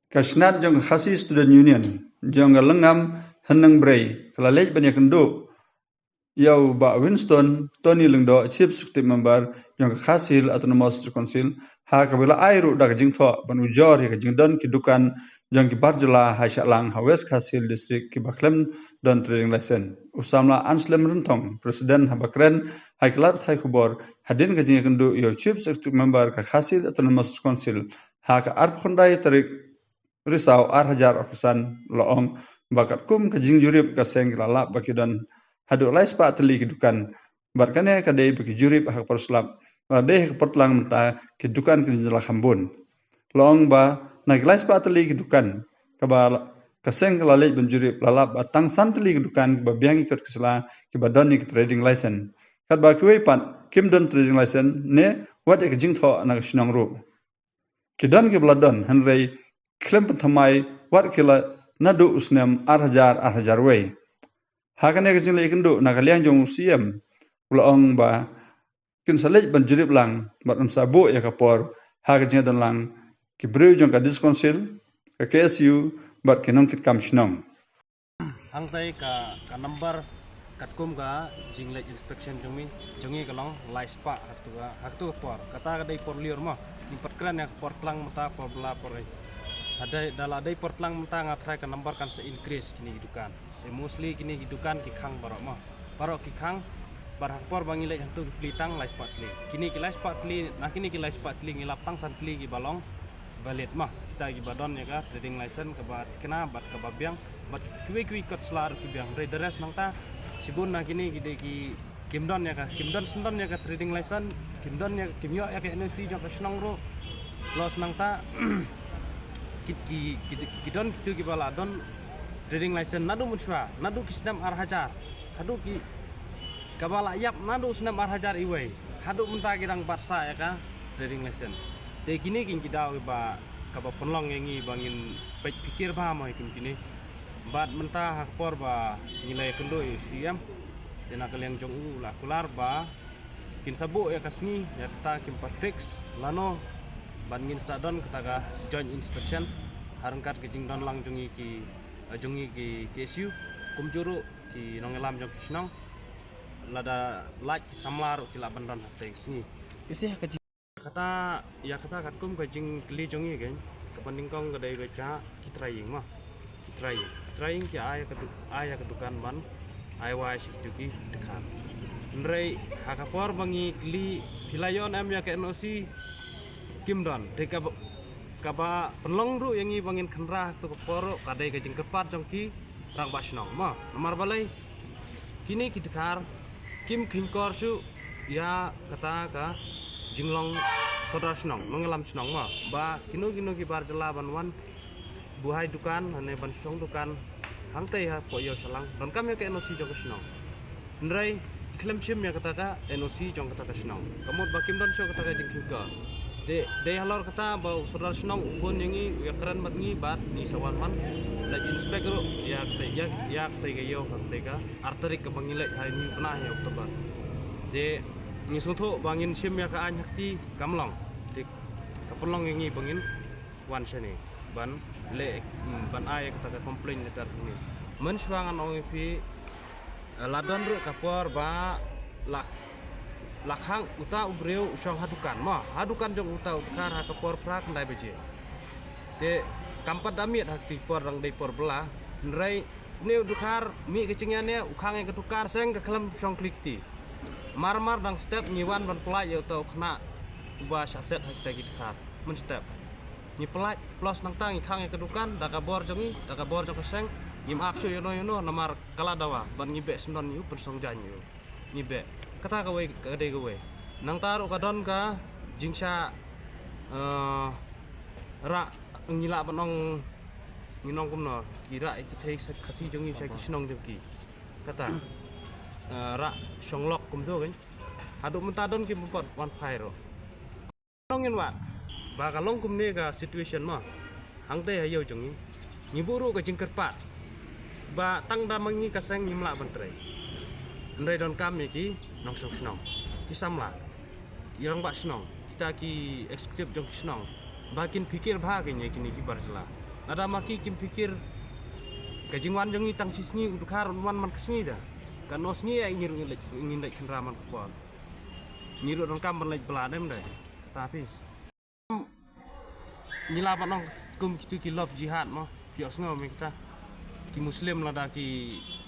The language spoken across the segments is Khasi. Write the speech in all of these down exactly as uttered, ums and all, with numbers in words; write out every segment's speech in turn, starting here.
Ka shnat jong ka Khasi Student Union jong ka Lyngngam Hynñiewbrei ka la leit ban ïakynduh ïa u Bah Winston Tony Lyngdoh, Chief Executive Member jong ka Khasi Hills Autonomous District Council, ha kaba la ai ruh da ka jingthoh ban ujor ïa ka jingdon ki dukan jong ki bar jylla ha Shillong ha West Khasi Hills District kiba khlem don trading license. U samla Anselm Rynthong, President, haba kren ha ki lad pathai khubor hadien ka jingïakynduh ïa u Chief Executive Member ka Khasi Hills Autonomous Council ha ka arphew khyndai tarik Risaw ar hajar arphew san, la ong ba katkum ka jingjurip ka seng, ki la lap ba ki don haduh lai spah tylli ki dukan, bad kane ka dei ba ki jurip ha ka por slap, ba dei ha ka por tlang mynta ki dukan ki la kham bun. La ong ba na ki lai spah tylli ki dukan kaba la, ka seng ka la leit ban jurip, la lap ba tang san tylli ki dukan kiba biang ïa ki kot ki sla kiba don ïa ki trading license, katba kiwei pat kim don trading license ne wat ïa ka jingthoh na ka shnong ruh. Ki don kiba la don, hynrei khlem pynthymmai wat ki la naduh u snem ar hajar, ar hajar wei. Ha kane ka jingleit ïakynduh, na ka liang jong u C M, u la ong ba kin sa leit ban jurip lang bad un sa buh ïa ka por ha ka jingdon lang ki briew jong ka District Council, ka K S U bad ki nongkitkam shnong. Hangtei ka, ka number katkum ka jingleit inspection jong mi, jong ngi ka long lai spah ha katu ka, ha katu ka por. Kata ka dei por lyiur mo. Ngi pat kren ïa ka por tlang mynta, por bylla, por ei. Hadei, da la dei por tlang mynta, nga tharai ka number kan sa increase kine ki dukan. Te mostly kine ki dukan ki khang baroh mo. Baroh ki khang, bad ha ka por ba ngi leit hangtu ki plie tang lai spah tylli. Kine ki lai spah tylli, na kine ki lai spah tylli ngi lap tang san tylli kiba long valid mo. Kita kiba don ïa ka trading license kaba thikna bad kaba biang, bad kiwei kiwei kot sla ruh ki biang. Hynrei the rest nangta, shibun na kine ki dei ki kim don ïa ka, kim don, sngewdon ïa ka trading license, kim don ïa, kim ïoh ïa ka N O C jong ka shnong ruh. Plus nangta ki, ki, ki, ki, ki don kitu kiba la don trading license naduh mynshuwa, naduh ki snem ar hajar, haduh ki, kaba la ïap naduh snem ar hajar iwei, haduh mynta ki dang bat sah ïa ka trading license. Te kine ki ki daw ba kaba pynlong ïa ngi ba ngin peit phikir bha mo ïa kum kine. Bad mynta ha ka por ba ngi la ïakynduh ïa u C M, te na ka liang jong u la kular ba kin sa buh ïa ka sngi, ïa kata kim pat fix lano ban ngin sa don kata ka joint inspection ha ryngkat ka jingdon lang jong ngi ki, eh, jong ngi ki K S U, kumjuh ruh ki nongïalam jong ki shnong, lada lait ki samla ruh ki lah ban don ha kata ka sngi. Ïa kata, ïa kata katkum ka jingkylli jong ngi kein, kaba nyngkong ka dei beit ka ki trying mo. Ki trying. Ki trying ki ai ka du-, ai ka dukan ban ai wai sha kitu ki dkhar. Hynrei ha ka por ba ngi kylli phi la ïoh em ïa ka N O C, kim don. Te kaba, kaba pynlong ruh ïa ngi ba ngin khynra ha katu ka por ruh ka dei ka jingkyrpad jong ki rangbah shnong mo. Namar balei? Kine ki dkhar kim kheiñkor shuh ïa kata ka jinglong sordar shnong, nongïalam shnong mo. Ba kino kino ki bar jylla ban wan buhai dukan, lane ban shong dukan hangtei hapoh ïew shalang, donkam ïa ka N O C jong ka shnong. Hynrei khlem shim ïa kata ka N O C jong kata ka shnong. Ka mut ba kim don shuh kata ka jingkheiñkor. Te dei halor kata ba u sordar shnong u phone ïa ngi, u ïakren bad ngi bad ngi sa wan ban leit inspect ruh ïa kata, ïa, ïa kata ka ïew, kata ka ar tarik kaba ngi leit ha uni u bnai, ha October. Te ngi sngewthuh ba ngin shim ïa ka aiñ ha kti, kam long. Te ka pynlong ïa ngi ba ngin wan shane ban leh, hmm, ban ai kata ka complaint letter hangne. Mynshuwa ngan ong ïa phi, eh, la don ruh ka por ba la, la khang uta u briew u shong ha dukan mo, ha dukan jong uta u dkhar ha ka por phra khyndai baje. Te kam pat da miet ha kti por, dang dei por bylla. Hynrei une u dkhar mih ka jingïa ne u khang ïa ka dukan seng ka khlem shong khlieh kti. Mar mar dang step ngi wan ban pynlait ïa uta u khynnah uba shah set ha kita ki dkhar mynstep. Ngi pynlait, plus nangta ngi khang ïa ka dukan da ka bor jong ngi, da ka bor jong ka seng. Ngim ap shuh ïano ïano namar ka la dawa ban ngi beh sngewdon ïa u, pynsong jaiñ ïa u. Ngi beh. Kata kawei, ka dei kawei. Nangta ruh ka don ka jingshah, eh, rah, ngi lah ban ong, ngin ong kumno, ki rah ïa ki thei Khasi jong ngi sha ki shnong jong ki. Kata, eh, rah shong lok kumto kein. Haduh mynta don kim pat wan phai ruh. Nongin wad ba ka long kumne ka situation mo. Hangtei ha ïew jong ngi, ngi buh ruh ka jingkyrpad ba tang da ma ngi ka seng ngim lah ban trei. Hynrei donkam ïa ki nongshong shnong, ki samla, ki rangbah shnong, kita ki executive jong ki shnong, ba kin pyrkhat bha kein ïa kine ki bar jylla. Lada ma ki kim pyrkhat ka jingwan jong ngi tang shi sngi u dkhar un wan man ka sngi da. Ka no sngi ai ngi ruh ngin leit, ngin leit khynra man ka por. Ngi ruh donkam ban leit bla dem da. Kata phi. Ngi lah ban ong kum kitu ki love jihad mo. Phi ïohsngew me kita. Ki Muslim lada ki,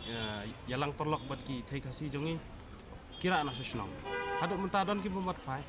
eh, ïalang paralok bad ki thei Khasi jong ngi. Ki rah na sha shnong. Haduh mynta don ki bym pat phai.